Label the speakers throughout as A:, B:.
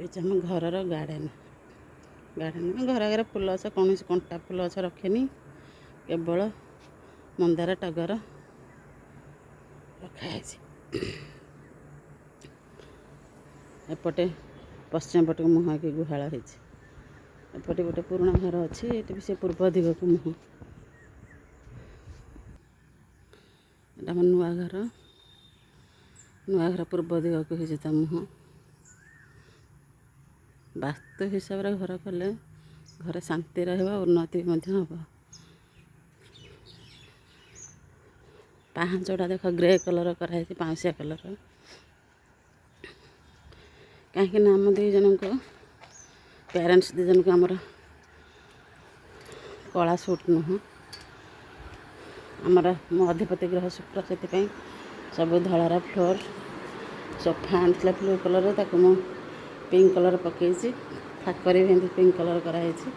A: ଏଇଛି ଆମ ଘରର garden. Garden ଘର ଆଗରେ ଫୁଲ ଗଛ, କୌଣସି କଣ୍ଟା ଫୁଲ ଗଛ ରଖେନି, କେବଳ ମନ୍ଦାର ଟଗର ରଖାହେଇଛି। ଏପଟେ ପଶ୍ଚିମ ପଟକୁ ମୁହଁ ହେଇକି ଗୁହାଳ ହେଇଛି। ଏପଟେ ଗୋଟେ ପୁରୁଣା ଘର ଅଛି, ଏଠି ବି ସେ ପୂର୍ବ ଦିଗକୁ ମୁହଁ। ଏଇଟା ଆମ ନୂଆ ଘର। ନୂଆ ଘର ପୂର୍ବ ଦିଗକୁ ହେଇଛି ତା ମୁହଁ। ବାସ୍ତୁ ହିସାବରେ ଘର କଲେ ଘରେ ଶାନ୍ତି ରହିବ, ଉନ୍ନତି ମଧ୍ୟ ହେବ। ପାହାଞ୍ଚଟା ଦେଖ ଗ୍ରେ କଲର୍ କରାହେଇଛି, ପାଉଁଶିଆ କଲର୍। କାହିଁକିନା ଆମ ଦୁଇ ଜଣଙ୍କୁ ପ୍ୟାରେଣ୍ଟସ୍ ଦୁଇ ଜଣଙ୍କୁ ଆମର କଳା ସୁଟ୍ ନୁହଁ। ଆମର ମୋ ଅଧିପତି ଗ୍ରହ ଶୁକ୍ର, ସେଥିପାଇଁ ସବୁ ଧଳାର ଫ୍ଲୋର୍। ସୋଫା ଆଣିଥିଲା ବ୍ଲୁ କଲର୍, ତାକୁ ମୁଁ ପିଙ୍କ କଲର୍ ପକେଇଛି। ଥାକରେ ବି ଏମିତି ପିଙ୍କ କଲର୍ କରାହେଇଛି।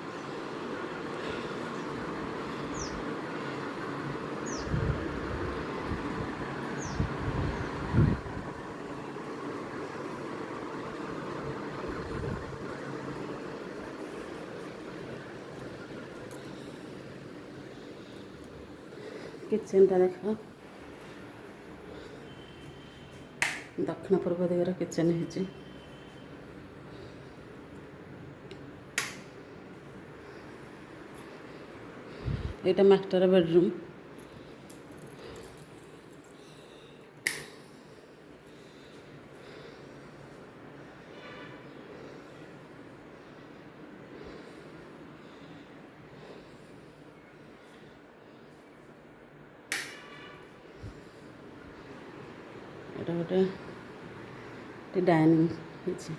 A: କିଚେନ୍ଟା ଦେଖ, ଦକ୍ଷିଣ ପୂର୍ବ ଦିଗରେ କିଚେନ୍ ହେଇଛି। ଏଇଟା ମାଷ୍ଟର ବେଡ଼ରୁମ୍। ଏଇଟା ଗୋଟେ ଡାଇନିଂ ହେଇଛି।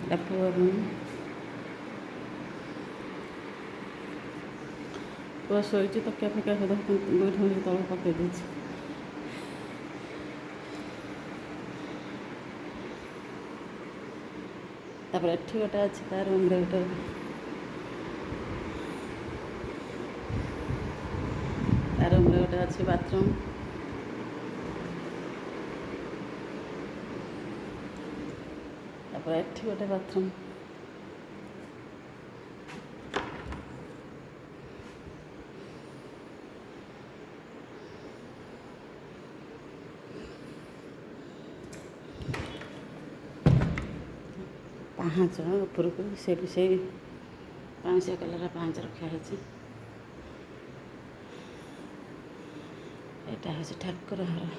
A: ଏଇଟା ପୁଅ ରୁମ୍। ପୁଅ ଶୋଇଛି, ତକିଆ ଫକିଆ ସବୁ ଗୋଇଠା ତଳକୁ ପକେଇ ଦେଇଛି। ତାପରେ ଏଠି ଗୋଟେ ଅଛି ତା ରୁମ୍ରେ ଗୋଟେ, ତା ରୁମ୍ରେ ଗୋଟେ ଅଛି ବାଥରୁମ୍। ତାପରେ ଏଠି ଗୋଟେ ବାଥରୁମ୍। ପାହାଞ୍ଚ ଉପରକୁ ସେ ବି ସେଇ ପାଉଁଶିଆ କଲର୍ ପାହାଞ୍ଚ ରଖା ହେଇଛି। ଏଇଟା ହେଉଛି ଠାକୁର ଘର।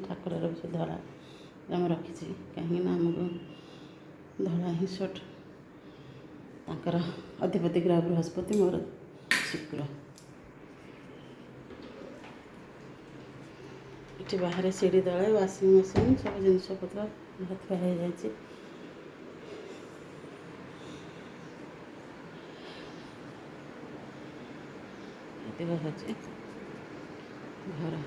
A: ଠାକୁରର ବି ସେ ଧଳା ରଙ୍ଗ ରଖିଛି, କାହିଁକିନା ଆମକୁ ଧଳା ହିଁ ସୁଟ୍। ତାଙ୍କର ଅଧିପତି ଗ୍ରହ ବୃହସ୍ପତି, ମୋର ଶୁକ୍ର। ଏଠି ବାହାରେ ସିଢ଼ି ତଳେ ୱାସିଂ ମେସିନ୍ ସବୁ ଜିନିଷପତ୍ର ଥୁଆ ହେଇଯାଇଛି। ଏତିକି ହେଉଛି ଘର।